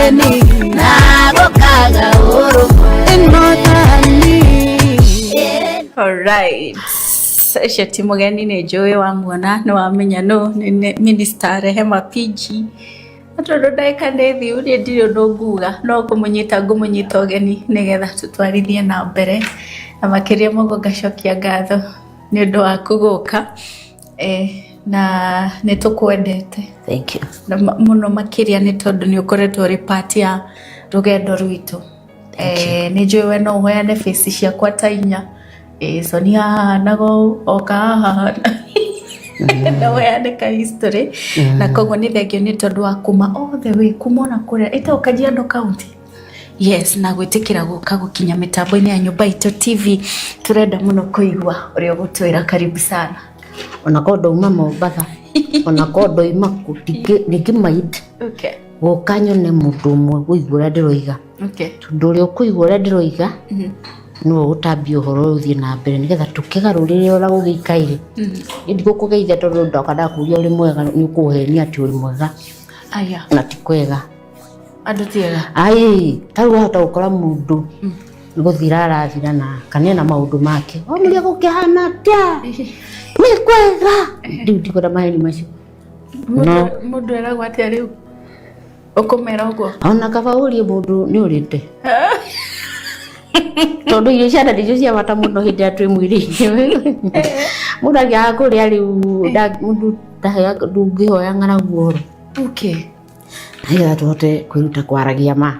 Mũgeni na gũkaga ũrũmwe. Mwathani. Alright. Ũcio ti mũgeni, nĩ njũĩ wamuona nĩ wamenya nũ nĩ Minister Rehema PG. Na tondũ ndagĩka nĩ thiu, niĩ ndirĩ ũndũ nguga, no kũmũnyita ngũmũnyita ũgeni nĩgetha tũtwarithie na mbere. Na makĩria mũguo ngacokia ngatho nĩ ũndũ waku gũka. Na nĩ tũkwendete. Thank you. Na mũno makĩria nĩ tondũ nĩ ũkoretwo ũrĩ part ya rũgendo rwitũ. Nĩ njũĩ we no ũheane face ciakwa ta inya. Sonia hahanaga ũũ, oka haha na ũheane ka history. Na koguo nĩ thengio nĩ tondũ wa kuma all the way kuma ona kũrĩa ĩtagwo Kajiado County. Yes, na gwĩtĩkĩra gũka gũkinya mĩtambo-inĩ ya Nyũmba Itũ TV. Tũrenda mũno kũigua ũrĩa ũgũtwĩra. Karibu sana. Ona korwo ndauma Mombatha, ona korwo ndoima kũ, ndingĩ mind gũka nyone mũndũ ũmwe gũigua ũrĩa ndĩroiga, tondũ ũrĩa ũkũigua ũrĩa ndĩroiga nĩwe ũgũtambia ũhoro ũyũ ũthiĩ na mbere nĩgetha tũkĩgarũrĩre ũrĩa gũgĩikaire. Niĩ ndigũkũgeithia tondũ ndoka ndakũria ũrĩ mwega, nĩ ũkũhenia atĩ ũrĩ mwega. Aya. Na ti kwega. Andũ ti ega. Ai, ta rĩu wahota gũkora mũndũ nĩ gũthira arathira na kana ena maũndũ make, wamũria gũkĩhana atĩa, nĩ kwega. Rĩu ndikwenda maheni macio. No. Mũndũ eragwo atĩa rĩu ũkũmera ũguo? Ona kaba ũrie mũndũ nĩ ũrĩte, tondũ irio cia nda nĩcio cia bata mũno hĩndĩ ĩrĩa twĩ mwĩrĩ-inĩ. Mũndũ angĩaga kũrĩa rĩu mũndũ ndũngĩhoya ng'aragu ũhoro. Nĩgetha tũhote kwĩruta kwaragia ma,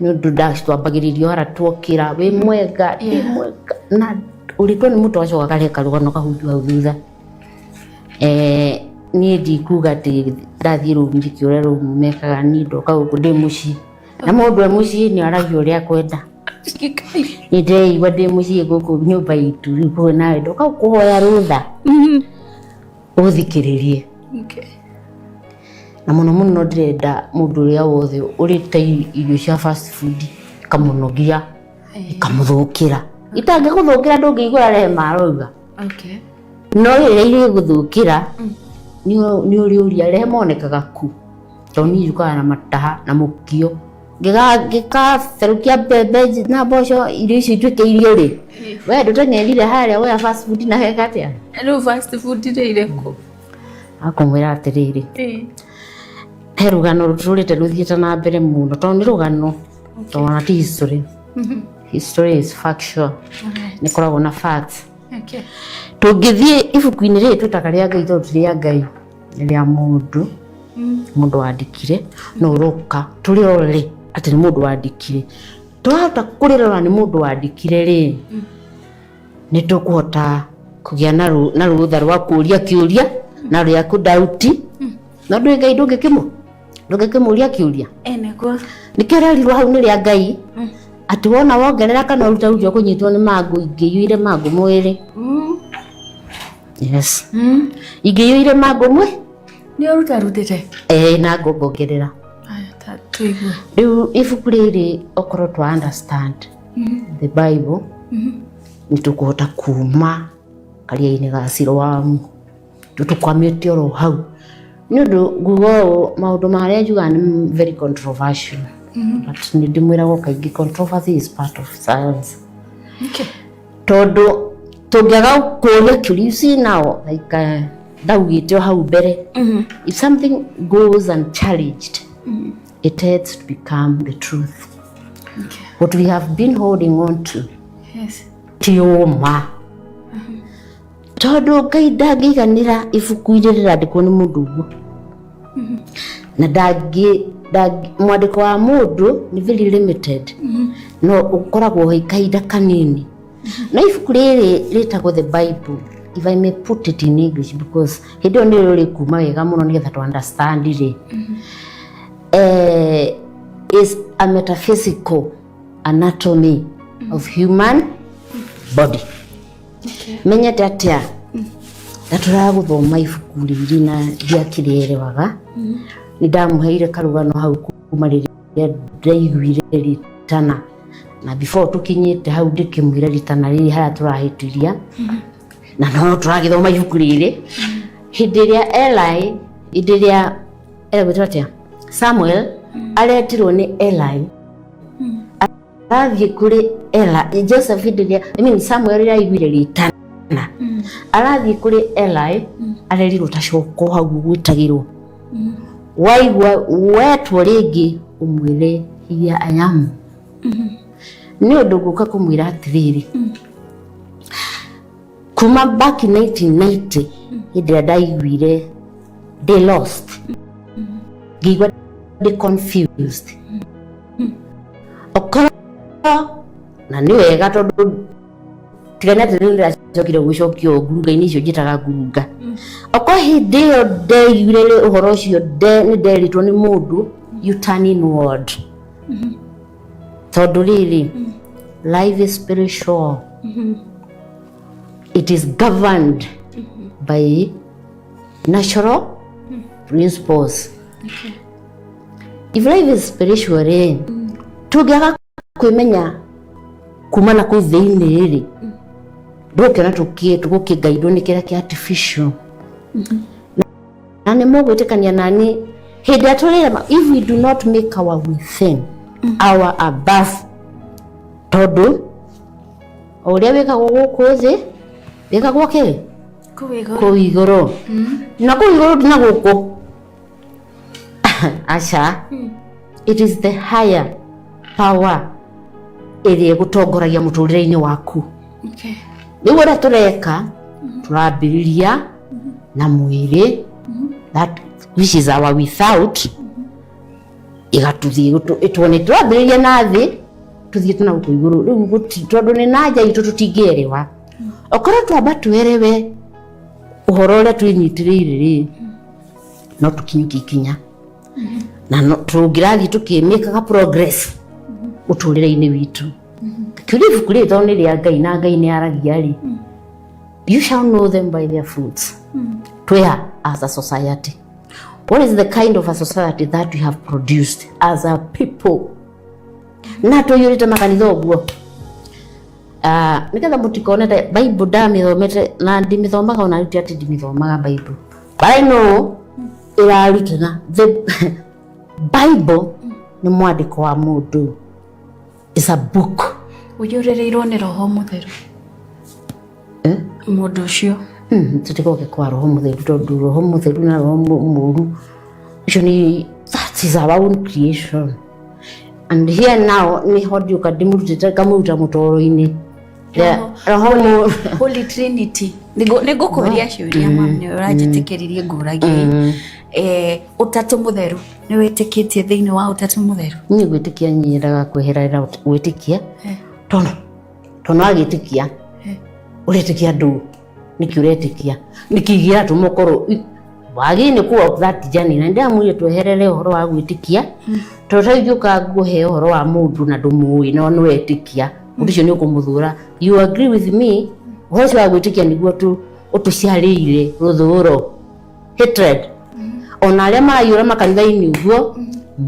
nĩ ũndũ twambagĩrĩria hara tuokĩra, wĩ mwega, ndĩ mwega, na ũrĩtwo nĩ mũndũ agacoka akarehe karũgano kahunju hau thutha. Niĩ ndikuga atĩ ndathiĩ rũmu njĩke ũrĩa rũmu mekaga. Niĩ ndoka gũkũ ndĩ mũciĩ, na mũndũ e mũciĩ nĩ aragia ũrĩa akwenda. Nĩ ndĩreigua ndĩ mũciĩ gũkũ nyũmba itũ. Rĩu kũu nawe ndoka kũhoya rũtha ũthikĩrĩrie. Na mũno mũno ndĩrenda mũndũ ũrĩa wothe ũrĩte irio cia fast food ikamũnogia, ikamũthũkĩra. Itangĩgũthũkĩra ndũngĩigua Rehema arauga. No rĩrĩa irĩgũthũkĩra nĩ ũrĩũria Rehema onekaga ku, tondũ niĩ njũkaga na mataha na mũkio ngĩgatherũkia mbembe na mboco, irio icio ituĩke irio rĩ, we ndũteng'erire harĩa woya fast food na weka atĩa? Rĩu fast food rĩ irĩkũ? Akamwĩra atĩrĩrĩ, he rũgano rũtũrĩte rũthiĩte na mbere mũno, tondũ nĩ rũgano, tondũ ona ti history. History is factual, nĩ koragwo na facts. Tũngĩthiĩ ibuku-inĩ rĩrĩ twĩtaga rĩa Ngai, tondũ ti rĩa Ngai, nĩ rĩa mũndũ, mũndũ wandĩkire. No ũroka tũrĩrore atĩ nĩ mũndũ wandĩkire. Twahota kũrĩrora nĩ mũndũ wandĩkire rĩ, nĩ tũkũhota kũgĩa na rũtha rwa kũũria kĩũria na rĩa kũdauti. No ndũĩ Ngai ndũngĩkĩmũria kĩũria. Nĩguo. Nĩkĩo ũrerirwo hau nĩ rĩa Ngai atĩ wona wongerera kana ũruta ruta ũkũnyitwo nĩ mangũ ingĩiyũire mangũ mwĩrĩ. Yes, ingĩiyũire mangũ mwĩ Nĩ ũrutarutĩte? Ĩĩ, na ngongerera. Aya, ta tũigue. Rĩu ibuku rĩrĩ, okorwo twa understand the Bible, nĩ tũkũhota kuma karia-inĩ ga Siloamu tũkwamĩte oro hau, nĩ ũndũ nguga ũũ, maũndũ marĩa njugaga nĩ very controversial, but nĩ ndĩmwĩragwo kaingĩ controversy is part of science. Tondũ tũngĩaga kũũria kĩũria, you see now, like ndaugĩte o hau mbere, if something goes unchallenged, it tends to become the truth. What we have been holding on to ti ũma, tondũ Ngai ndangĩiganĩra ibuku-inĩ rĩrandĩkwo nĩ mũndũ ũguo, na ndangĩ mwandĩko wa mũndũ nĩ very limited, no ũkoragwo wĩ kahinda kanini. No ibuku rĩrĩ rĩtagwo the Bible, if I may put it in English, because hĩndĩ ĩyo nĩrĩo rĩkuma wega mũno nĩgetha tũ understand rĩ, is a metaphysical anatomy of human body. Menyete atĩa ndatũraga gũthoma ibuku rĩrĩ na ndiakĩrĩerewaga. Nĩ ndamũheire karũgano hau kuma rĩrĩa ndaiguire ritana, na before tũkinyĩte hau ndĩkĩmwĩra ritana rĩrĩ harĩa tũrahĩtĩria na no tũragĩthoma ibuku rĩrĩ, hĩndĩ ĩrĩa Eli, hĩndĩ ĩrĩa egwĩtwo atĩa, Samuel. Aretirwo nĩ Eli. Arathiĩ kũrĩ Eli Joseph hĩndĩ ĩrĩa, I mean Samuel rĩrĩa aiguire rĩtana, arathiĩ kũrĩ Eli, arerirwo ta coka hau gwĩtagĩrwo. Waigua wetwo rĩngĩ ũmwĩre, "Here I am." Nĩ ũndũ ngũka kũmwĩra atĩrĩrĩ, kuma back in 1990, hĩndĩ ĩrĩa ndaiguire ndĩ lost, ngĩigua ndĩ confused, okorwo na nĩ wega tondũ tigana atĩ rĩu ndĩracokire gwĩcokio ngurunga-inĩ icio njĩtaga ngurunga. Okorwo hĩndĩ ĩyo ndeiguire ũhoro ũcio nĩ nderitwo nĩ mũndũ, you turn inward, tondũ rĩrĩ, life is spiritual. It is governed by natural principles. If life is spiritual rĩ, tũngĩaga kwĩmenya kuma na kũu thĩinĩ rĩ, ndũkĩona tũgũkĩngairwo nĩ kĩrĩa kĩa artificial. Na nĩ mũgwĩtĩkania nani hĩndĩ ĩrĩa tũrĩrema, if we do not make our within our above, tondũ o ũrĩa wĩkagwo gũkũ thĩ wĩkagwo kĩ kũu igũrũ. Kũu igũrũ. Na kũu igũrũ ti na gũkũ, aca. It is the higher power ĩrĩa ĩgũtongoragia mũtũrĩre-inĩ waku. Rĩu ũrĩa tũreka, tũrambĩrĩria na mwĩrĩ, that which is our without, ĩgatũthiĩ ĩtuone. Tũrambĩrĩria na thĩ, tũthiĩte na gũkũ igũrũ. Rĩu tondũ nĩ na nja itũ tũtingĩerewa, okorwo twamba twerewe ũhoro ũrĩa twĩnyitĩrĩire rĩ, no tũkinyũkie ikinya na no tũngĩrathiĩ tũkĩmĩkaga progress ũtũrĩre-inĩ witũ. Kĩũria, ibuku rĩrĩ tondũ nĩ rĩa Ngai na Ngai nĩ aragia rĩ, "You shall know them by their fruits." Twea as a society, what is the kind of a society that we have produced as a people na tũiyũrĩte makanitha ũguo? Ah, nĩgetha mũtikone ta Bible ndamĩthomete na ndimĩthomaga, ona rĩu ti atĩ ndimĩthomaga Bible, but I know ĩrarutana. The Bible nĩ mwandĩko wa mũndũ, is a book. Ũiyũrĩrĩirwo nĩ Roho Mũtheru mũndũ ũcio. Tũtigoke kwa Roho Mũtheru, tondũ Roho Mũtheru na roho mũũru ũcio nĩ, that is our own creation. And here now nĩho ndiũka ndĩmũrutĩte ngamũruta mũtoro-inĩ. Roho Holy Trinity. Nĩngũkũria ciũria, mam, nĩ ũranjĩtĩkĩririe ngũragie. Ũtatũ Mũtheru, nĩ wĩtĩkĩtie thĩinĩ wa Ũtatũ Mũtheru? Niĩ gwĩtĩkia nyendaga kweherera gwĩtĩkia, tondũ wagĩtĩkia ũretĩkia ndũ nĩkĩ ũretĩkia nĩkĩ gĩratũma ũkorwo wagĩrĩire nĩ kũ walk that journey. Na ndĩramwĩrire tweherere ũhoro wa gwĩtĩkia, tondũ ta ingĩũka ngũhe ũhoro wa mũndũ na ndũmũĩ no nĩ wetĩkia ũndũ ũcio, nĩ ũkũmũthũra. You agree with me? Ũhoro ũcio wa gwĩtĩkia nĩguo ũtũciarĩire rũthũro, hatred. Ona arĩa maraiyũra makanitha-inĩ ũguo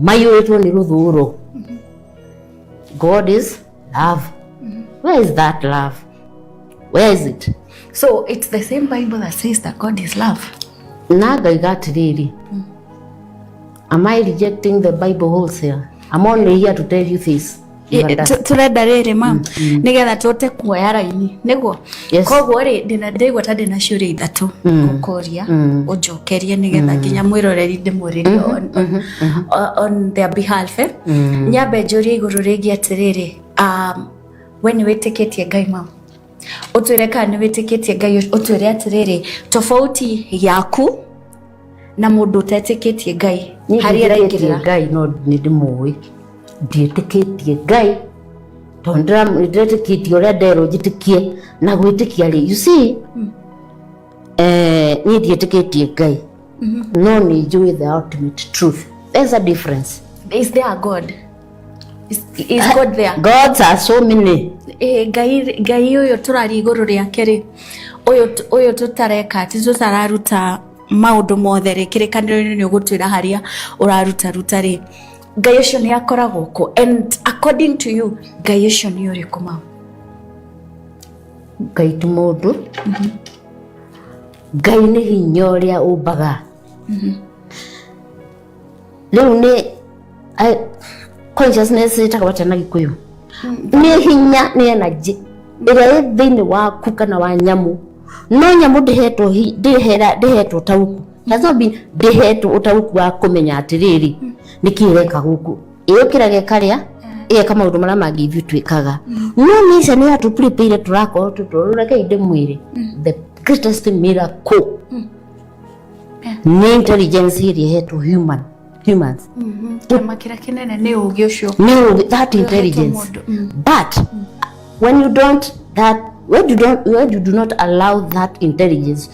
maiyũrĩtwo nĩ rũthũro. God is love. Where is that love? Where is it? So it's the same Bible that says that God is love. Na ngaiga atĩrĩrĩ, am I rejecting the Bible wholesale? I'm only here to tell you this. You understand? Turenda rĩrĩ, mam, nĩgetha tũhote kuoya raini nĩguo. Yes. Koguo rĩ, ndĩna ndĩraigua ta ndĩna ciũria ithatũ gũkũria, ũnjokerie nĩgetha nginya mwĩroreri ndĩmũrĩrie on their behalf, eh? Nyambe njũrie igũrũ rĩgiĩ atĩrĩrĩ, we nĩ wĩtĩkĩtie Ngai, mam? Ũtwĩre kana nĩ wĩtĩkĩtie Ngai. Ũtwĩre atĩrĩrĩ, tofauti yaku na mũndũ ũtetĩkĩtie Ngai Niĩ harĩa ndiĩtĩkĩtie araingĩrĩra. Ngai, no nĩ ndĩmũĩ. Ndiĩtĩkĩtie Ngai tondũ nĩ ndĩretĩkĩtie ũrĩa nderwo njĩtĩkie na gwĩtĩkia rĩ, you see, niĩ ndiĩtĩkĩtie Ngai, no nĩ njũĩ the ultimate truth. There's a difference. Is there a God? Is God there? Gods are so many. Ngai, Ngai ũyũ tũraria igũrũ rĩake rĩ, ũyũ tũtareka atĩ tũtararuta maũndũ mothe rĩ, kĩrĩkanĩro-inĩ nĩ ũgũtwĩra harĩa ũraruta ruta rĩ, Ngai ũcio nĩ akoragwo kũ? And according to you, Ngai ũcio nĩ ũrĩkũ, mam? Ngai ti mũndũ. Ngai nĩ hinya ũrĩa ũmbaga. Rĩu nĩ Consciousness ĩtagwo atĩa na Gĩkũyũ? Nĩ hinya, nĩ energy ĩrĩa ĩ thĩinĩ waku kana wa nyamũ. No nyamũ ndĩhetwo ndĩhetwo ũtaũku, has not been, ndĩhetwo ũtaũku wa kũmenya atĩrĩrĩ, nĩkĩ ĩreka gũkũ. Ĩyũkĩraga, ĩkarĩa, ĩgeka maũndũ marĩa mangĩ ithuĩ twĩkaga. No nature nĩ yatũprepare, tũrakorwo tũtũreke ndĩmwĩre, the greatest miracle nĩ intelligence ĩrĩa ĩhetwo humans. Kĩama kĩrĩa kĩnene nĩ ũgĩ ũcio. Nĩ ũgĩ, that intelligence. Mũndũ. But when you don't that when you don't when you do not allow that intelligence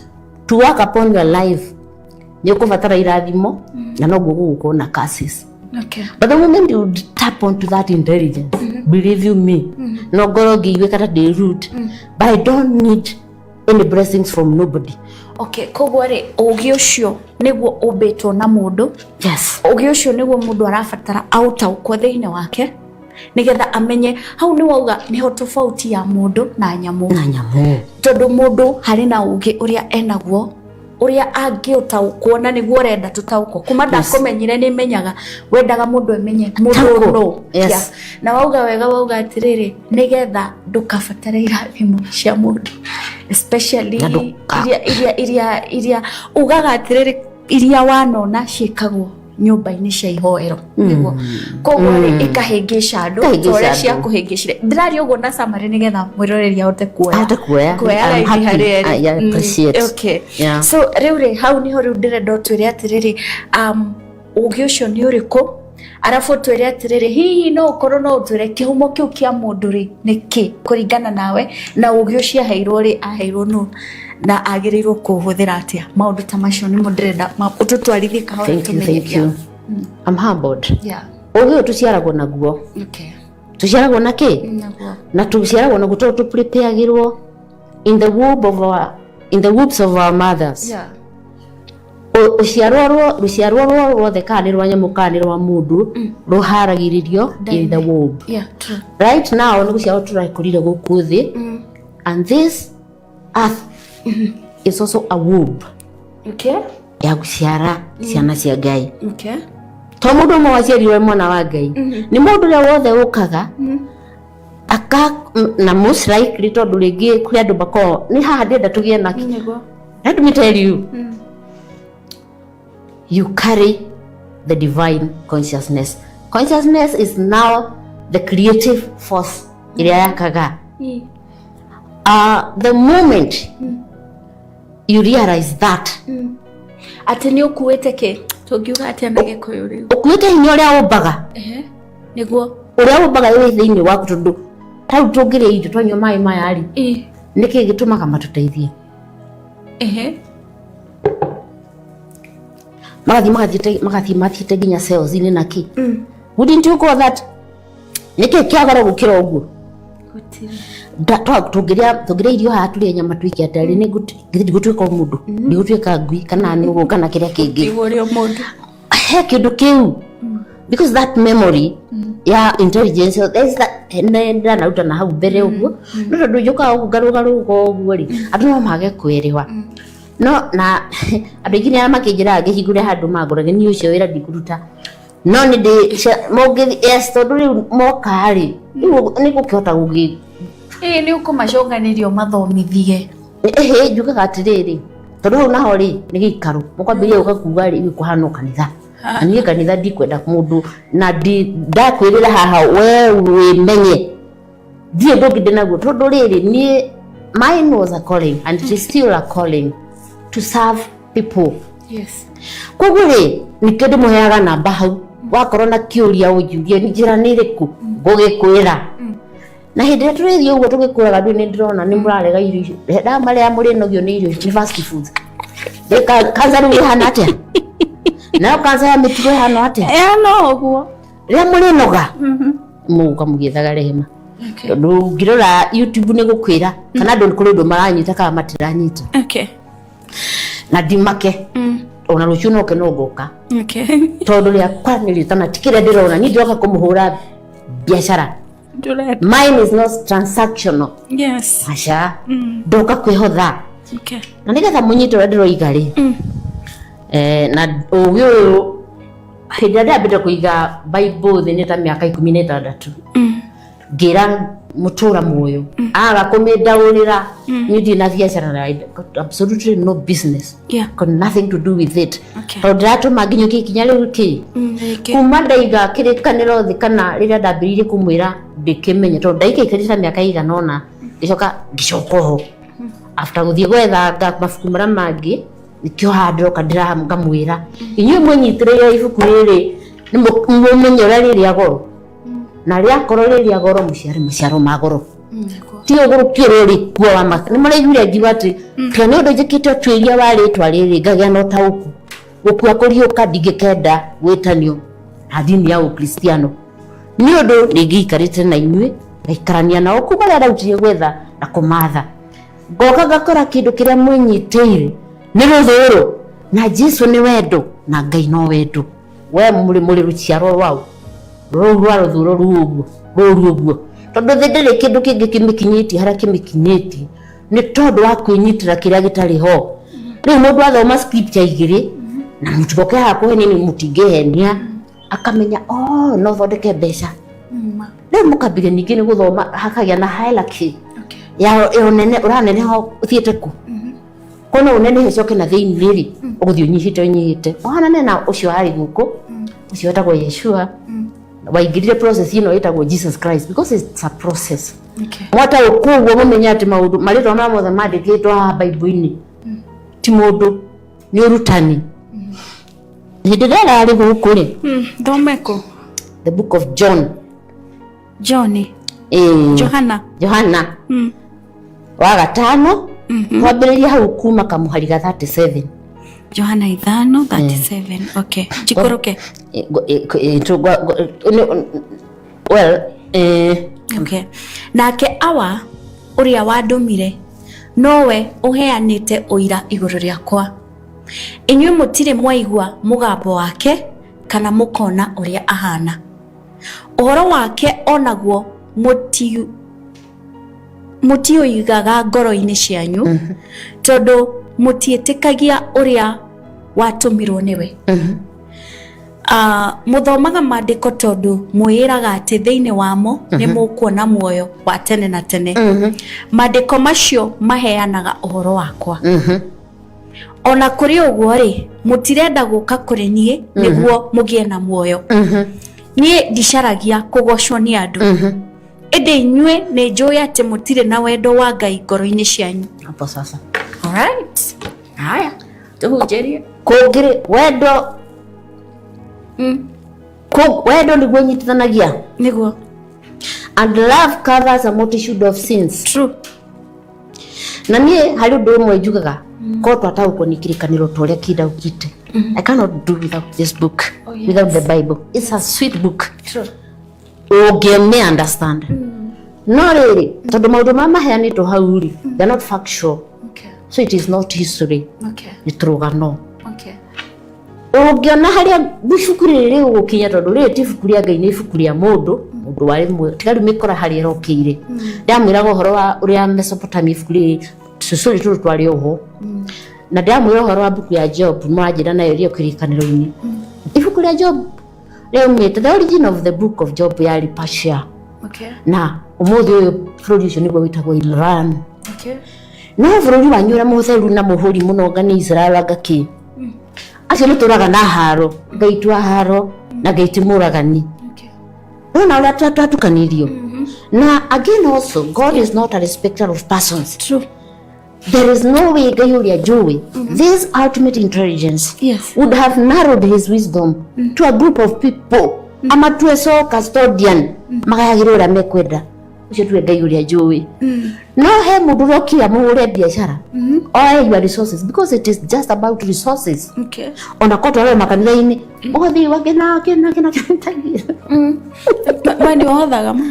to work upon your life, nĩ ũkũbatara irathimo na noguo gũgũkorwo na curses. But the moment you tap onto that intelligence, believe you me, no ngorwo ngĩiguĩka ta ndĩ rude, but I don't need any blessings from nobody. Okay, koguo rĩ, ũgĩ ũcio nĩguo ũmbĩtwo na mũndũ. Yes. Ũgĩ ũcio nĩguo mũndũ arabatara aũtaũkwo thĩinĩ wake nĩgetha amenye hau nĩ wauga nĩho tofauti ya mũndũ na nyamũ. Na nyamũ. Tondũ mũndũ harĩ na ũgĩ ũrĩa enaguo, ũrĩa angĩũtaũkwo, na nĩguo ũrenda tũtaũkwo. Kuma ndakũmenyire, nĩ menyaga wendaga mũndũ emenye mũndũ Taũkwo. no. Yes. Yeah. Na wauga wega, wauga atĩrĩrĩ, nĩgetha ndũkabatare irathimo cia mũndũ, especially Na ndũka- iria ugaga atĩrĩrĩ, iria wanona ciĩkagwo nyũmba-inĩ cia ihoero, nĩguo koguo rĩ, ĩkahĩngĩca andũ. Ĩkahĩngĩca ta ũrĩa andũ. ciakũhĩngĩcire. Ndĩraria ũguo na summary nĩgetha mwĩroreri ahote kuoya. Ahote kuoya. Kuoya I'm raithi happy. harĩa ĩrĩ. I appreciate. Okay. Yeah. So rĩu rĩ, hau nĩho rĩu ndĩrenda ũtwĩre atĩrĩrĩ, ũgĩ ũcio nĩ ũrĩkũ, arabu ũtwĩre atĩrĩrĩ, hihi no ũkorwo no ũtwĩre kĩhumo kĩu kĩa mũndũ rĩ nĩ kĩ kũringana nawe, na ũgĩ ũcio aheirwo rĩ, aheirwo nũ na agĩrĩirwo kũũhũthĩra atĩa? Maũndũ ta macio nĩmo ndĩrenda ũtũtwarithie kahora. Thank you. Tũmenye. Thank you. I'm humbled. Ũgĩ ũyũ tũciaragwo naguo. Tũciaragwo na kĩ? Naguo. Na tũciaragwo naguo tondũ tũprepareagĩrwo in the wombs of our mothers. Ũciarwo rwo ruothe, kana nĩ rwa nyamũ kana nĩ rwa mũndũ, rũharagĩrĩrio in the womb. Yeah, true. Right now nĩ gũciarwo tũrakũrire gũkũ thĩ, and this earth is also a womb ya gũciara ciana cia Ngai. To mũndũ ũmwe waciarirwo e mwana wa Ngai, nĩ mũndũ ũrĩa wothe ũkaga aka na most likely, tondũ rĩngĩ kũrĩ andũ makoragwo nĩ haha ndĩrenda tũgĩe na. Let me tell you, you carry the divine consciousness. Consciousness is now the creative force ĩrĩa yakaga. The moment you realize that Atĩ nĩ ũkuĩte kĩ, tũngiuga atĩa na Gĩkũyũ rĩu? Ũkuĩte hinya ũrĩa ũmbaga. Ehe, nĩguo. Ũrĩa ũmbaga wĩ thĩinĩ waku, tondũ tarĩu tũngĩrĩa irio, twanyua maĩ maya rĩ, nĩkĩ gĩtũmaga matũteithie? Magathiĩ mathiĩte nginya cells-inĩ na kĩ. Wouldn't you call that nĩkĩ kĩa goro gũkĩra ũguo? Gũtirĩ. Tũngĩrĩa irio haha, tũrĩe nyama, tuike atĩa rĩ? Nĩ ndigũtuĩka o mũndũ, ndigũtuĩka ngui kana nũgũ kana kĩrĩa kĩngĩ. Nĩguo ũrĩ o mũndũ. He kĩndũ kĩu, because that memory ya intelligence, there is that nĩ ndanaruta na hau mbere ũguo, no tondũ njũkaga ũguo ngarũgarũga ũguo rĩ, andũ no mage kwĩrĩwa. No na andũ aingĩ nĩ arĩa makĩnjĩraga ngĩhingũre handũ mangũrage, niĩ ũcio wĩra ndikũruta, no nĩ ndĩ mũngĩ, yes, tondũ rĩu moka rĩ, rĩu nĩ gũkĩhota gũgĩ Ĩĩ, nĩ ũkũmaconganĩria ũmathomithie. Ĩhĩ, njugaga atĩrĩrĩ, tondũ hau naho rĩ, nĩ gĩikaro mũkwambĩrĩria gũka kuga rĩ, kũhana o kanitha, na niĩ kanitha ndikwenda mũndũ na ndakwĩrĩra haha we wĩmenye ndirĩ ũndũ ũngĩ ndĩnaguo, tondũ rĩrĩ, niĩ mine was a calling and it is still a calling to serve people. Koguo rĩ, nĩkĩo ndĩmũheaga namba hau, wakorwo na kĩũria ũnjũrie, nĩ njĩra nĩ ĩrĩkũ ngũgĩkwĩra. Na hĩndĩ ĩrĩa tũrĩthiĩ ũguo tũgĩkũraga, ndũĩ nĩ ndĩrona nĩ mũrarega irio icio ndamarĩa mũrĩnogio nĩ irio icio, nĩ fast foods. Kanca rĩu ĩhana atĩa? Nayo kanca ya mĩtugo ĩhana atĩa? Ĩhana ũguo. Rĩrĩa mũrĩnoga, mũgũka mũgĩethaga rehema, tondũ ũngĩrora YouTube nĩ gũkwĩra kana andũ kũrĩ ũndũ maranyita kana matiranyita. Na ndimake, ona rũciũ noke no ngoka, tondũ rĩakwa nĩ rĩtana ti kĩrĩa ndĩrona. Niĩ ndĩroka kũmũhũra biacara. Ndũrenda. Mine is not transactional. Aca, ndoka kwĩhotha. Na nĩgetha mũnyite ũrĩa ndĩroiga rĩ, na ũgĩ ũyũ Hĩndĩ ĩrĩa ndambĩte kũiga Bible thĩ nĩ ta mĩaka 16, ngĩra mũtũra muoyo aga kũmĩndaũrĩra. Niĩ ndirĩ na biacara na I got absolutely no business, got nothing to do with it, tondũ ndĩratũma nginyũkie ikinya rĩu kĩ Rĩngĩ. Kuma ndaiga kĩrĩkanĩro thĩ kana rĩrĩa ndambĩrĩirie kũmwĩra ndĩkĩmenye, tondũ ndaikaikarire ta mĩaka ĩigana ũna, ngĩcoka ngĩcoka oho after gũthiĩ gwethanga mabuku marĩa mangĩ. Nĩkĩo haha ndĩroka ndĩra ngamwĩra, inyuĩ mwĩnyitĩrĩire ibuku rĩrĩ, nĩ mũmenye ũrĩa rĩ rĩa goro, na rĩakorwo rĩ rĩa goro, mũciare maciaro ma goro. Ti ũgũrũki ũrĩa ũrĩ kuo wa maka. Nĩ mũraiguire ngiuga atĩ tiga nĩ ũndũ njĩkĩte ũtuĩria wa rĩtwa rĩrĩ, ngagĩa na ũtaũku, gũkua kũriũka ndingĩkenda gwĩtanio na ndini ya ũkristiano, nĩ ũndũ nĩngĩikarĩte na inyuĩ, ngaikarania nao kuma rĩrĩa ndautire gwetha na kũmatha, ngoka ngakora kĩndũ kĩrĩa mwĩnyitĩire nĩ rũthũũro, na Jesu nĩ wendo na Ngai no wendo. We mũrĩ rũciaro rwau rũu rwa rũthũũro rũu ũguo rũru ũguo, tondũ thĩ ndĩrĩ kĩndũ kĩngĩ kĩmĩkinyĩtie harĩa kĩmĩkinyĩtie, nĩ tondũ wa kwĩnyitĩra kĩrĩa gĩtarĩ ho. Rĩu mũndũ athoma scripture igĩrĩ na mũtigoke haha kũhenia, nĩ mũtingĩhenia, akamenya, oh, no thondeke mbeca. Rĩu mũkambĩria ningĩ nĩ gũthoma, hakagĩa na hierarchy ya ũnene. Ũraneneha ũthiĩte kũ? Kona ũnenehe ũcoke na thĩinĩ rĩ, ũgũthiĩ ũnyihĩte ũnyihĩte, ũhanane na ũcio warĩ gũkũ, ũcio wetagwo Yeshua, waingĩrire process ĩno ĩtagwo Jesus Christ, because it's a process. Mwataũkwo ũguo, mũmenye atĩ maũndũ marĩtwa marĩa mothe mandĩkĩtwo haha Bible-inĩ ti mũndũ, nĩ ũrutani. Hĩndĩ ĩrĩa ĩrarĩ gũkũ rĩ, Thomeko. The Book of John. John. Ĩĩ. Johana. Johana wa gatano, kwambĩrĩria hau kuma kamũhari ga 37. Johana 5:37. Okay, njikũrũke. Well, Okay. Nake Awa ũrĩa wandũmire nowe ũheanĩte ũira igũrũ rĩakwa. Inyuĩ mũtirĩ mwaigua mũgambo wake kana mũkona ũrĩa ahana. Ũhoro wake onaguo mũtiũigaga ngoro-inĩ cianyu, tondũ mũtiĩtĩkagia ũrĩa watũmirwo nĩwe. Mũthomaga maandĩko tondũ mwĩĩraga atĩ thĩinĩ wamo nĩ mũkuona muoyo wa tene na tene. Maandĩko macio maheanaga ũhoro wakwa. Ona kũrĩ ũguo rĩ, mũtirenda gũka kũrĩ niĩ nĩguo mũgĩe na muoyo. Niĩ ndicaragia kũgocwo nĩ andũ, ĩndĩ inyuĩ nĩ njũĩ atĩ mũtirĩ na wendo wa Ngai ngoro-inĩ cianyu. Hapo sasa. Alright. Haya, tũhunjĩrie. Kũngĩrĩ wendo, wendo nĩguo nyitithanagia. Nĩguo. And love covers a multitude of sins. True. Na niĩ harĩ ũndũ ũmwe njugaga, korwo twataũkwo nĩ kĩrĩkanĩro ta ũrĩa kĩndaũkĩte, I cannot do without this book. Oh, yes. Without the Bible. It's a sweet book. True. Ũngĩmĩ understand. No rĩrĩ, tondũ maũndũ marĩa maheanĩtwo hau rĩ, they're not factual, so it is not history. Nĩ tũrũgano. Ũngĩona harĩa ibuku rĩrĩ rĩgũgũkinya, tondũ rĩrĩ ti ibuku rĩa Ngai, nĩ ibuku rĩa mũndũ, mũndũ warĩ muoyo. Tiga rĩu mĩkora harĩa ĩrokĩire. Ndamwĩraga ũhoro wa ũrĩa Mesopotamia, ibuku rĩrĩ tũcũrĩ tũrũ twarĩ oho, na ndamwĩra ũhoro wa mbuku ya Job, mũranjĩra nayo ĩrĩa kĩrĩkanĩro-inĩ. Ibuku rĩa Job rĩaumĩte, the origin of the Book of Job yarĩ Persia, na ũmũthĩ ũyũ bũrũri ũcio nĩguo wĩtagwo Iran. No bũrũri wanyu ũrĩa mũtheru na mũhũri mũno nga nĩ Israel, anga kĩ acio nĩ tũraga na haro, Ngai twa haro na Ngai ti mũragani. Nona ũrĩa twatukanirio. Na again also, God is not a respecter of persons. True. There is no way Ngai ũrĩa njũĩ, this ultimate intelligence, would have narrowed his wisdom to a group of people, amatue so custodian, magayagĩrwo ũrĩa mekwenda. Ũcio tuwe Ngai ũrĩa njũĩ. No he mũndũ ũrokire amũhũre biacara, oe your resources, because it is just about resources. Ona ko twarwo makanitha-inĩ, ũgathiĩ wakena kena kena kena. We nĩ ũhothaga ma?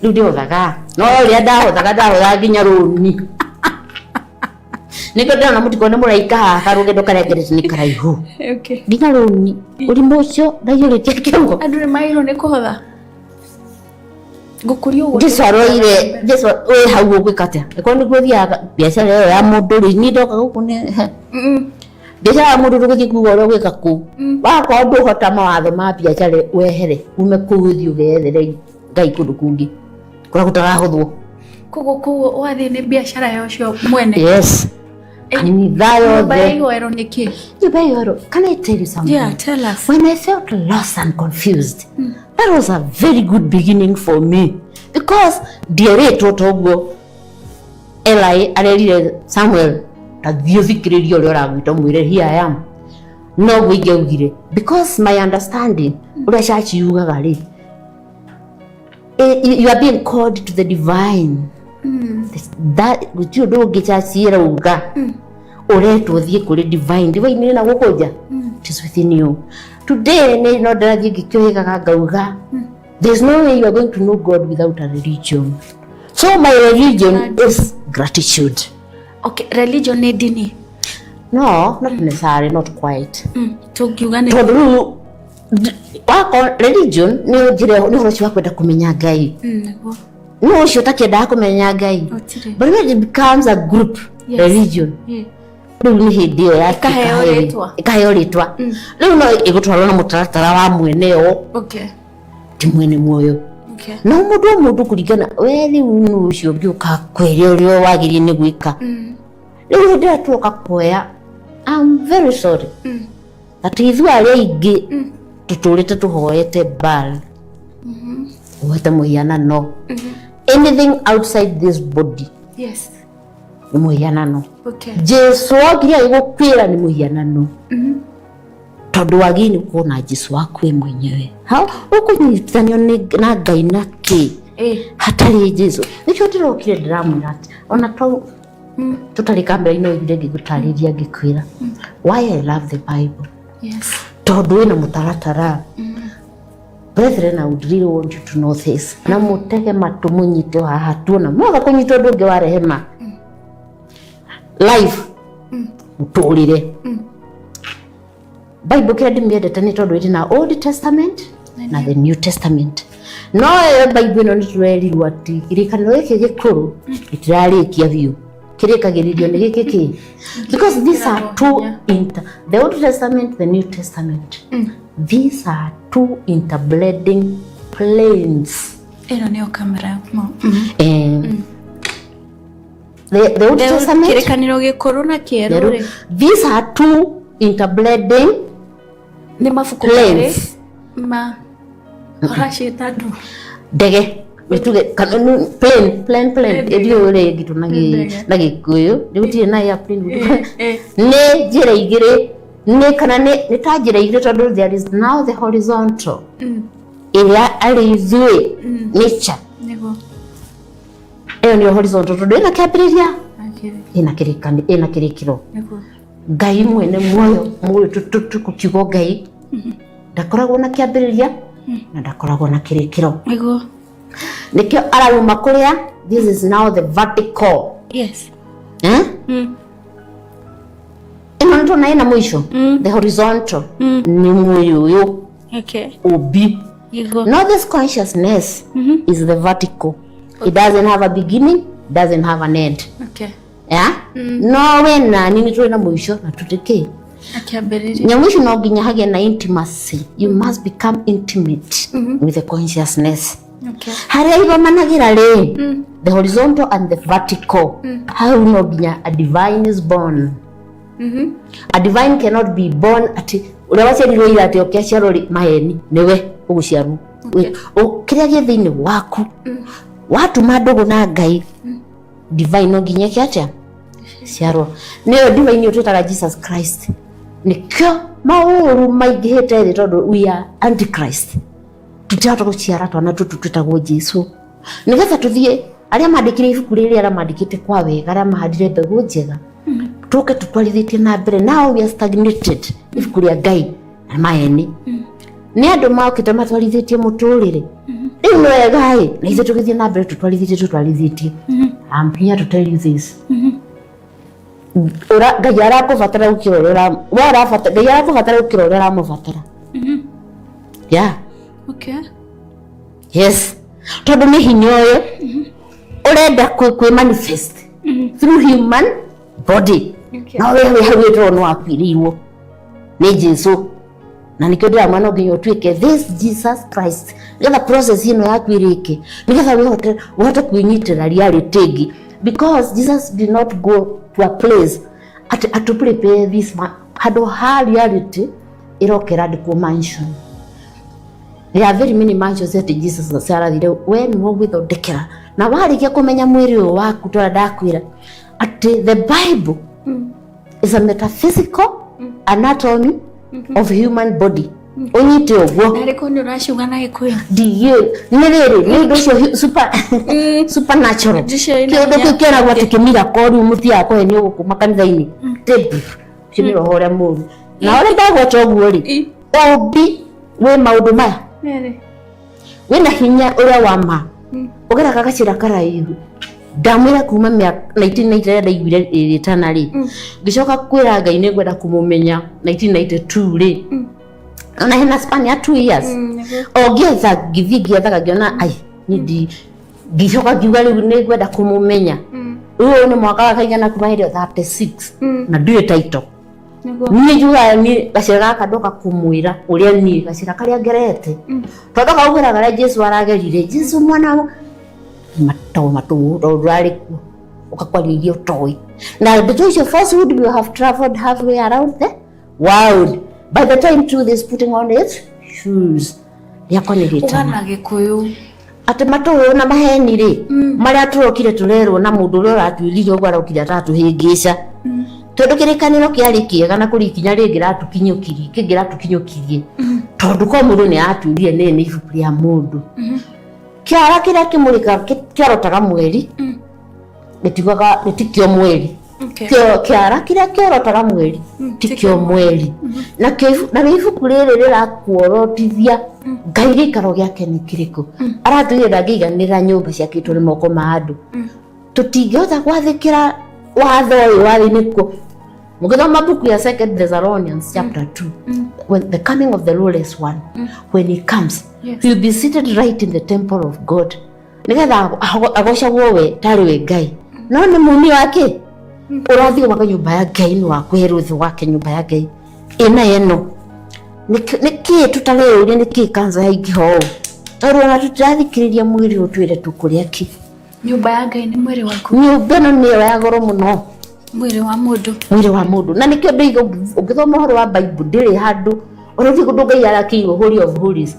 Rĩu ndĩhothaga, no ũrĩa ndahothaga, ndahothaga nginya rũni. Nĩkĩo ndĩrona mũtikone mũraika haha, karũgendo karĩa ngerete nĩ karaihu. Nginya rũni ũrimũ ũcio ndaiyũrĩtie kĩongo. Andũ nĩ magĩrĩirwo nĩ kũhotha. Ngũkũria ũguo. Jesu aroire, Jesu wĩ hau ũgwĩka atĩa? Ĩkorwo nĩguo thiaga biacara ĩyo ya mũndũ rĩ, niĩ ndoka gũkũ nĩ Biacara ya mũndũ ndũgũthiĩ kuga ũrĩa ũgwĩka kũu. Wakorwo ndũhota mawatho ma biacara, wehere ume kũu, ũthiĩ ũgethere Ngai kũndũ kũngĩ kũrĩa gũtarahũthwo. Koguo kũu wathiĩ nĩ biacara ya ũcio mwene? Yes. Kanitha Nyũmba ya yothe. ihoero nĩ kĩ? Nyũmba ya ihoero, can I tell you something? Yeah, tell us. When I felt lost and confused, that was a very good beginning for me, because ndierĩtwo toguo Eli arerire Samuel, ta thiĩ ũthikĩrĩrie ũrĩa ũragwĩta, ũmwĩre, "Here I am." Noguo ingĩaugire, because my understanding ũrĩa church yugaga rĩ, you are being called to the divine. That gũtirĩ ũndũ ũngĩ church ĩrauga, ũretwo thiĩ kũrĩ divine. Divine ĩna gũkũ nja, it is within you. Today nĩ no ndĩrathiĩ ngĩkĩũhĩgaga ngauga, there is no way you are going to know God without a religion. So my religion is gratitude. Okay, religion nĩ ndini? No, not necessarily, not quite. Tũngiuga nĩ Tondũ rĩu wako religion nĩ njĩra, nĩ ũhoro ũcio wa kwenda kũmenya Ngai. Nĩguo. Nĩ ũcio ũtakĩendaga kũmenya Ngai. Gũtirĩ. But when it becomes a group religion, rĩu nĩ hĩndĩ ĩyo ya Ĩkaheo rĩtwa. Ĩkaheo rĩtwa. Rĩu no ĩgũtwarwo na mũtaratara wa mwene o ti mwene muoyo. No mũndũ o mũndũ kũringana we rĩu nĩ ũcio ũngĩ ũkakwĩra ũrĩa wagĩrĩire nĩ gwĩka. Rĩu hĩndĩ ĩrĩa tuoka kuoya, I'm very sorry atĩ ithuĩ arĩa aingĩ tũtũrĩte tũhoete Baal, ũhoete mũhianano. Anything outside this body nĩ mũhianano. Jesu okire agĩgũkwĩra nĩ mũhianano, tondũ wagĩrĩire nĩ gũkorwo na Jesu waku we mwenyewe. Ha ũkũnyitithanio na Ngai na kĩ hatarĩ Jesu? Nĩkĩo ndĩrokire ndĩramwĩra atĩ ona tau tũtarĩ kamera-inĩ oigire ngĩgũtarĩria ngĩkwĩra why I love the Bible, tondũ wĩna mũtaratara. Brethren, I would really want you to know this, na mũtege matũ mũnyite haha, tuona mwaga kũnyita ũndũ ũngĩ wa rehema. Life, mũtũrĩre, Bible kĩrĩa ndĩmĩendete nĩ tondũ ĩrĩ na Old Testament na the New Testament. No ĩyo Bible ĩno nĩ tũrerirwo atĩ kĩrĩkanĩro gĩkĩ gĩkũrũ gĩtirarĩkia biũ, kĩrĩkagĩrĩrio nĩ gĩkĩ kĩ, because these are two inter, the Old Testament, the New Testament, these are two interblending planes. Ĩno nĩyo kamera. The Old Testament, Kĩrĩkanĩro gĩkũrũ na kĩerũ rĩ, these are two interblending nĩ mabuku merĩ planes. Ma ũraciĩta ndũ? Ndege nĩtuge kana plane ĩthiũ ũrĩa ĩngĩtwo na Ndege. na Gĩkũyũ nĩ gũtirĩ na airplane. Eh. Nĩ njĩra igĩrĩ, nĩ kana nĩ ta njĩra igĩrĩ, tondũ there is now the horizontal ĩrĩa arĩ ithuĩ nature. Ĩyo nĩyo horizontal, tondũ ĩna kĩambĩrĩria, ĩna kĩrĩkani, ĩna kĩrĩkĩro. Ngai mwene muoyo mũĩ tũkiugo Ngai ndakoragwo na kĩambĩrĩria na ndakoragwo na kĩrĩkĩro. Nĩkĩo arauma kũrĩa, this is now the vertical. Eh? Ĩno nĩ tuona ĩna mũico. The horizontal nĩ mwĩrĩ ũyũ, ũmbi. No, this consciousness is the vertical. It doesn't have a beginning, doesn't have an end. Yeah? No we nani nĩ tũrĩ na mũico na tũrĩ kĩ? Akĩambĩrĩria. Nyamũ icio no nginya hagĩe na intimacy. You must become intimate with the consciousness. Harĩa igomanagĩra rĩ, the horizontal and the vertical, hau no nginya a divine is born. A divine cannot be born atĩ ũrĩa waciarirwo ira atĩ oke aciarwo rĩ, maheni nĩwe ũgũciarwo. Kĩrĩa gĩ thĩinĩ waku watuma ndũgũ na Ngai, divine no nginya ĩke atĩa? Ciarwo. Nĩyo divine ĩyo twĩtaga Jesus Christ. Nĩkĩo maũru maingĩhĩte thĩ, tondũ we are antichrist. Tũtirahota gũciara twana tũtũ twĩtagwo Jesu, nĩgetha tũthiĩ arĩa mandĩkire ibuku rĩrĩ, arĩa mandĩkĩte kwa wega, arĩa mahandire mbegũ njega, tũke tũtwarithĩtie na mbere. Now we are stagnated. Ibuku rĩa Ngai na maeni nĩ andũ mokĩte matwarithĩtie mũtũrĩre rĩu nĩ wega ĩ, na ithuĩ tũgĩthiĩ na mbere tũtwarithĩtie. I'm here to tell you this. Ngai arakũbatara gũkĩra ũrĩa we ũrabatara. Ngai arakũbatara gũkĩra ũrĩa ũramũbatara, yeah. Yes, tondũ nĩ hinya ũyũ ũrenda kwĩ manifest through human body. No we wĩ hau wĩtwo nĩ wakuĩrĩirwo nĩ Jesu, na nĩkĩo ndĩramwĩra no nginya ũtuĩke this Jesus Christ, nĩgetha process ĩno yaku ĩrĩke, nĩgetha wĩhote ũhote kwĩnyitĩra reality ĩngĩ, because Jesus did not go to a place atĩ atũ prepare this handũ ha reality ĩroka ĩrandĩkwo mansion. There are very many mansions that Jesus arathire we nĩwe ũgwĩthondekera, na warĩkia kũmenya mwĩrĩ ũyũ waku tũrĩa ndakwĩra atĩ the Bible is a metaphysical anatomy of human body, ũnyite ũguo. Narĩ ko nĩ ũraciuga na Gĩkũyũ? Ndiĩ nĩ rĩrĩ nĩ ũndũ ũcio supernatural. Ũndũ ũcio wĩna kĩũndũ hinya. Kĩu kĩragwo atĩ kĩmiracle, rĩu mũthiaga kũhenio gũkũ makanitha-inĩ tĩbu ũcio nĩ roho ũrĩa mũru, na ũrĩa ndagweta ũguo rĩ, ũmbi wĩ maũndũ maya. Rĩrĩ. Wĩna hinya ũrĩa wa ma ũgeraga gacĩra karaihu. Ndamwĩra kuma mĩaka 1990 rĩrĩa ndaiguire rĩtana rĩ, ngĩcoka kwĩra Ngai nĩ ngwenda kũmũmenya 1992 rĩ, ona hena span ya 2 years. Nĩguo. O ngĩetha, ngĩthiĩ ngĩethaga, ngĩona ai niĩ ndi, ngĩcoka ngiuga rĩu nĩ ngwenda kũmũmenya. Rĩu ũyũ nĩ mwaka wa kaigana kuma hĩndĩ ĩyo? 36. Na ndirĩ title. Niĩ njugaga niĩ gacĩra gaka ndoka kũmwĩra ũrĩa niĩ gacĩra karĩa ngerete, tondũ ndoka gũkwĩra karĩa Jesu aragerire, Jesu mwana matoo matũ, tondũ ndũrarĩ kuo ũkakwaria iria ũtoĩ, na ndeto icio falsehood will have traveled halfway around the world by the time truth is putting on its shoes. Rĩakwa nĩ rĩtana. Ũgana Gĩkũyũ. Atĩ matũũ na maheni rĩ, marĩa tũrokire tũrerwo na mũndũ ũrĩa ũratwĩrire ũguo arokire atatũhĩngĩca, tondũ kĩrĩkanĩro kĩarĩ kĩega na kũrĩ ikinya rĩngĩ ratũkinyũkirie, kĩngĩ ratũkinyũkirie, tondũ ko mũndũ nĩ atwĩrire nĩ ibuku rĩa mũndũ kĩara kĩrĩa kĩmũrĩkaga kĩorotaga mweri, gĩtiugaga gĩtikio mweri. Kĩara kĩrĩa kĩorotaga mweri tikĩo mweri, nakĩo narĩo ibuku rĩrĩ rĩrakuorotithia Ngai gĩikaro gĩake nĩ kĩrĩkũ. Aratwĩrire ndangĩiganĩra nyũmba ciakĩtwo nĩ moko ma andũ. Tũtingĩhota gwathĩkĩra watho ũyũ warĩ nĩkuo mũgĩthoma book ya Second Thessalonians chapter 2, when the coming of the lawless one, when he comes, he will be seated right in the temple of God, nigetha agocagwo we tarĩ we Ngai, no nĩ muni wake ũrathiĩ gwaka nyũmba ya Ngai, nĩ wa kwĩrwo thĩ wake nyũmba ya Ngai ĩna ĩno. Nĩkĩĩ tũtareyũria nĩkĩĩ kansa yaingĩha ũũ? Tondũ ona tũtirathikĩrĩria mwĩrĩ ũtwĩre tũkũrĩa kĩ. Nyũmba ya Ngai nĩ mwĩrĩ waku. Nyũmba ĩno nĩyo ya goro mũno. Mwĩrĩ wa mũndũ. Mwĩrĩ wa mũndũ, na nĩkĩo ndoiga ũngĩthoma ũhoro wa Bible ndĩrĩ handũ ona ũthiĩ kũndũ Ngai arakĩirwo holy of holies,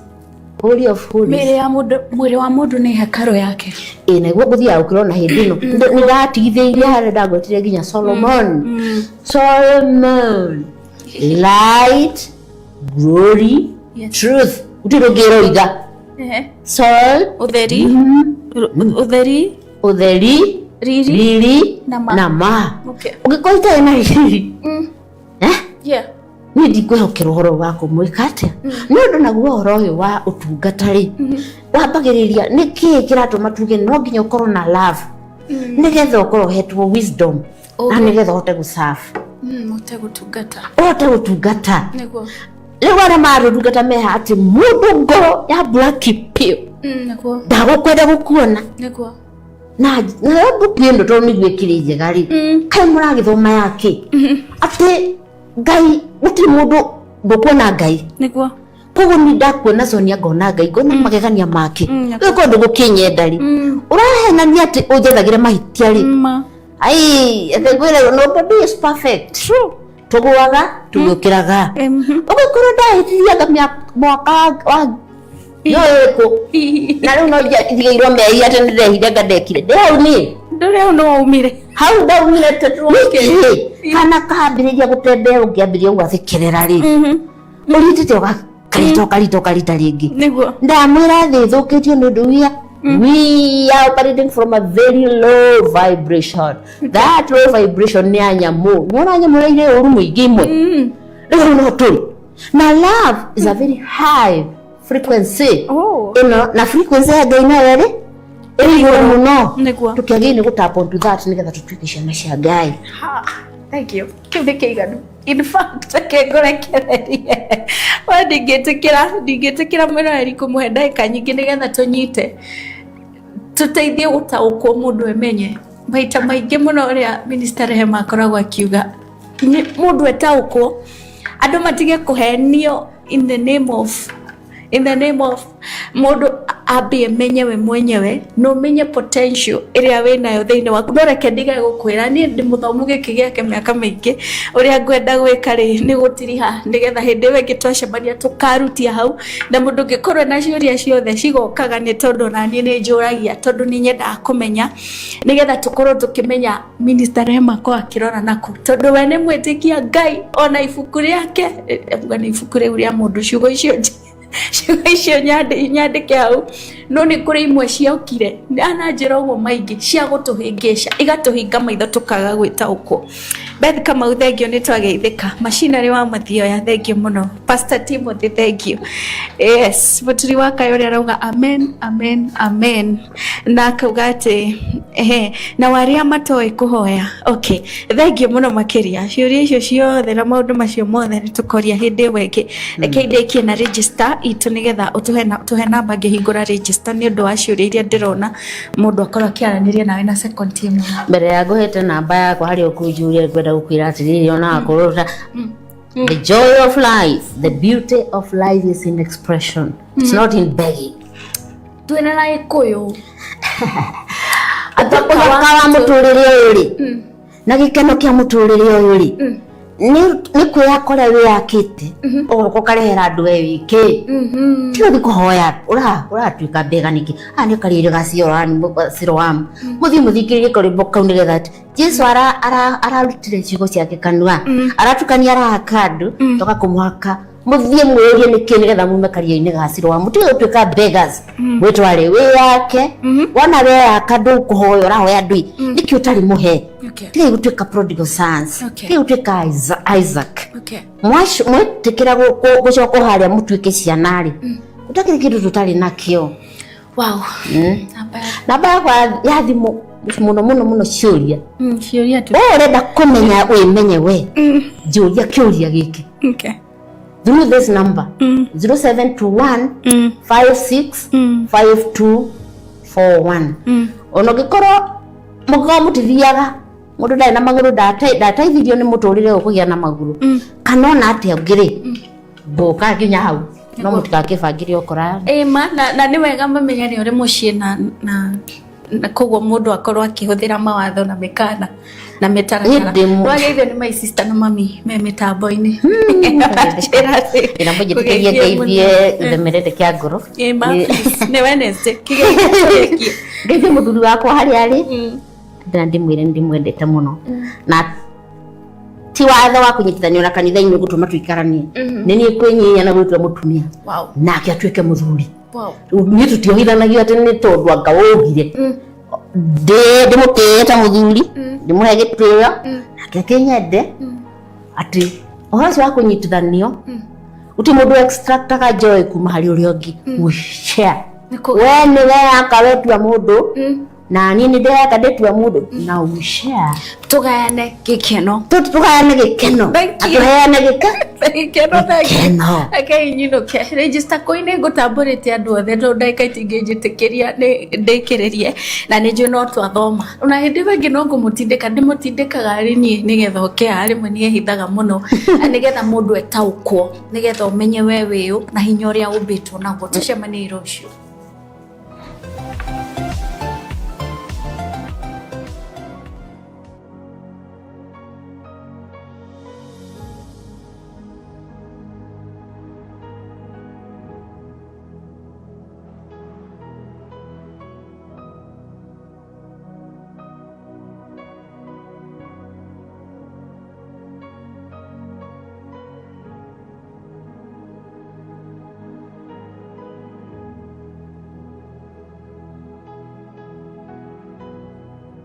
holy of holies. Mĩĩrĩ ya mũndũ, mwĩrĩ wa mũndũ nĩ hekarũ yake. Ĩ nĩguo ngũthiaga gũkĩrona hĩndĩ ĩno nĩ ndatigithĩirie harĩa ndagwetire nginya Solomon. Solomon, light, glory, truth, gũtirĩ ũngĩ ĩroiga. Sol Ũtheri, ũtheri, ũtheri, riri, riri na ma. Na ma. Ũngĩkorwo itarĩ na riri, eh? Niĩ ndikwĩhokera ũhoro wa kũmwĩka atĩa, nĩ ũndũ naguo ũhoro ũyũ wa ũtungata rĩ, wambagĩrĩria nĩ kĩĩ kĩratũma tuge no nginya ũkorwo na love nĩgetha ũkorwo ũhetwo wisdom na nĩgetha ũhote gũserve. Ũhote gũtungata. Ũhote gũtungata. Rĩu arĩa maratũtungata meha atĩ mũndũ ngoro ya black piũ, ndagũkwenda gũkuona. Na nayo mbuku ĩno tondũ nĩguo ĩkĩrĩ njega rĩ, kaĩ mũragĩthoma yake atĩ Ngai gũtirĩ mũndũ ndũkuona Ngai. Koguo ni ndakuona Sonia ngona Ngai, ngona magegania make. Rĩu korwo ndũgũkĩnyenda rĩ, ũrahenania atĩ ũnjethagĩre mahĩtia rĩ? Ma. Ai, reke ngwĩre, nobody is perfect. Tũgũaga tũgĩũkĩraga. Ũgĩkorwo ndahĩtirie anga mwaka wa nĩũĩ kũ, na rĩu no ndigĩirwo mehia atĩ nĩndehire anga ndekire ndĩ hau niĩ. Ndũrĩ hau, nĩ waumire. Hau ndaumire nĩkĩ kana kambĩrĩria gũtembea, ũngĩambĩrĩria gwathĩkĩrĩra rĩ, ũritĩte ũgakarita ũkarita ũkarita rĩngĩ. Ndamwĩra thĩ ĩthũkĩtio nĩ ũndũ we are operating from a very low vibration. That low vibration nĩ ya nyamũ, nĩwona nyamũ ũrĩa irĩ ũru mũingĩ imwe. Rĩu no tũrĩ na love is a very high frequency. Ĩno na frequency ya Ngai nayo rĩ ĩrĩ igũrũ mũno. Tũkĩagĩrĩire nĩ gũtap onto that nĩgetha tũtuĩke ciana cia Ngai. Ha, thank you. Kĩu nĩ kĩiganu. In fact, reke ngũrekererie. We ndingĩtĩkĩra mwĩroreri kũmũhe ndagĩka nyingĩ nĩgetha tũnyite tũteithie gũtaũkwo mũndũ emenye maita maingĩ mũno ũrĩa Minister Rehema akoragwo akiuga. Mũndũ etaũkwo, andũ matige kũhenio in the name of mũndũ ambie menye we mwenyewe na ũmenye potential ĩrĩa wĩnayo thĩinĩ waku. No reke ndige gũkwĩra, niĩ ndĩ mũthomu gĩkĩ gĩake mĩaka mĩingĩ. Ũrĩa ngwenda gwĩka rĩ, nĩ gũtiriha nĩgetha hĩndĩ ĩyo ĩngĩ twacemania tũkarutia hau, na mũndũ ũngĩkorwo na ciũria ciothe cigokaga, nĩ tondũ ona niĩ nĩ njũragia, tondũ nĩ nyendaga kũmenya, nĩgetha tũkorwo tũkĩmenya Minister Rehema ko akĩrora naku, tondũ we nĩ mwĩtĩkia Ngai ona ibuku rĩake. Nĩ ibuku rĩu rĩa mũndũ, ciugo icio nyandĩke hau, no nĩ kũrĩ imwe ciokire ananjĩra ũguo maingĩ cia gũtũhĩngĩca, igatũhinga maitho tũkaga gwĩtaũkwo. Beth Kamau, thengio, nĩ twageithĩka. Macinarĩ wa Mathioya, thengio mũno. Pastor Timothy, thengio. Yes, mũturi wa kayo ũrĩa arauga amen, amen, amen, na akauga atĩ ehe na warĩa matoĩ kũhoya. Okay, thengio mũno makĩria. Ciũria icio ciothe na maũndũ macio mothe nĩ tũkoria hĩndĩ ĩyo ĩngĩ. Reke ndĩkie na register itũ, nĩgetha ũtũhe na tũhe namba ngĩhingũra register, nĩ ũndũ wa ciũria iria ndĩrona mũndũ akorwo akĩaranĩria nawe na second ĩmwe. Mbere ya ngũhete namba yakwa harĩa ũkũnjũria, ngwenda gũkwĩra atĩrĩrĩ, ona wakorwo ta the joy of life, the beauty of life is in expression, it's not in begging. Twĩna na Gĩkũyũ. Ũthaka wa mũtũrĩre ũyũ rĩ, na gĩkeno kĩa mũtũrĩre ũyũ rĩ, nĩ kwĩyaka ũrĩa wĩyakĩte, ũgoka ũkarehera andũ we wĩkĩ, ti ũthi kũhoya ũratuĩka mbega nĩkĩ. Aya nĩ karĩrĩ ga Siloamu, mũthiĩ mũthikĩrĩrie karwĩmbo kau, nĩgetha atĩ Jesu ararutire ciugo ciake kanua, aratukania arahaka andũ, toka kũmũhaka. Mũthiĩ mwĩũrie nĩkĩ, nĩgetha mume karia-inĩ ga Siloamu, mũtige gũtuĩka beggars. Mwĩtware wĩyake. Wona weyaka, ndũkũhoya ũrahoya andũ nĩkĩ ũtarĩ mũhe. Tigai gũtuĩka prodigal sons. Tigai gũtuĩka Isaac. Mwetĩkĩra gũcoka harĩa mũtuĩke ciana rĩ, gũtakĩrĩ kĩndũ tũtarĩ nakĩo. Namba Namba yakwa ya thimũ, mũno mũno mũno ciũria. Ciũria tu. Wewe ũrenda kũmenya wĩmenye we, njũria kĩũria gĩkĩ through this number, 0721 56 5241. Ona ũngĩkorwo mũngĩkorwo mũtithiaga, mũndũ ndarĩ na magũrũ, ndateithirio nĩ mũtũrĩre ũyũ kũgĩa na magũrũ, kana ona atĩa ũngĩ rĩ, ngũka nginya hau, no mũtigakĩbangĩre ũkora. Ĩma na nĩ wega mamenya nĩ ũrĩ mũciĩ na koguo mũndũ akorwo akĩhũthĩra mawatho na mĩkana na mĩtaratara. Niĩ Wagĩrĩirwo nĩ my sister na mami me mĩtambo-inĩ. Njĩra atĩ Ĩna mũnjĩtĩkĩrie kũgeithie mũno. ngeithie themerete kĩa ngoro. Ĩma, please, nĩ Wednesday, kĩgeithie tũrĩkie. Ngeithie mũthuri wakwa harĩa arĩ, na ndĩmwĩre nĩ ndĩmwendete mũno, na ti watho wa kũnyitithanio na kanitha-inĩ gũtũma tũikaranie. Nĩ niĩ kwĩnyinya na gwĩtua mũtumia, nake atuĩke mũthuri. Rĩu niĩ tũtiohithanagio atĩ nĩ tondũ anga wũgire. Ndĩmũtĩĩte ta mũthuri, ndĩmũhe gĩtĩo, nake akĩnyende, atĩ ũhoro ũcio wa kũnyitithanio, gũtirĩ mũndũ extractaga joy kuma harĩ ũrĩa ũngĩ. We share. We nĩ weyaka wetua mũndũ, na niĩ nĩ ndeyaka ndĩtua mũndũ, na we share. Tũgayane gĩkeno. Tũgayane gĩkeno. Thank Na you. tũheane gĩkeno. Gĩkeno, thank you. Gĩkeno. Reke inyinũke register kũi, nĩ ngũtambũrĩte andũ othe tondũ ndagĩka itingĩnjĩtĩkĩria nĩ ndĩkĩrĩrie, na nĩ njũĩ no twathoma ona hĩndĩ ĩyo ĩngĩ no ngũmũtindĩka, ndĩmũtindĩkaga arĩ niĩ nĩgetha oke haha. Rĩmwe nĩ ehithaga mũno, na nĩgetha mũndũ etaũkwo, nĩgetha ũmenye we wĩũ na hinya ũrĩa ũmbĩtwo naguo. Tũcemanie rũciũ.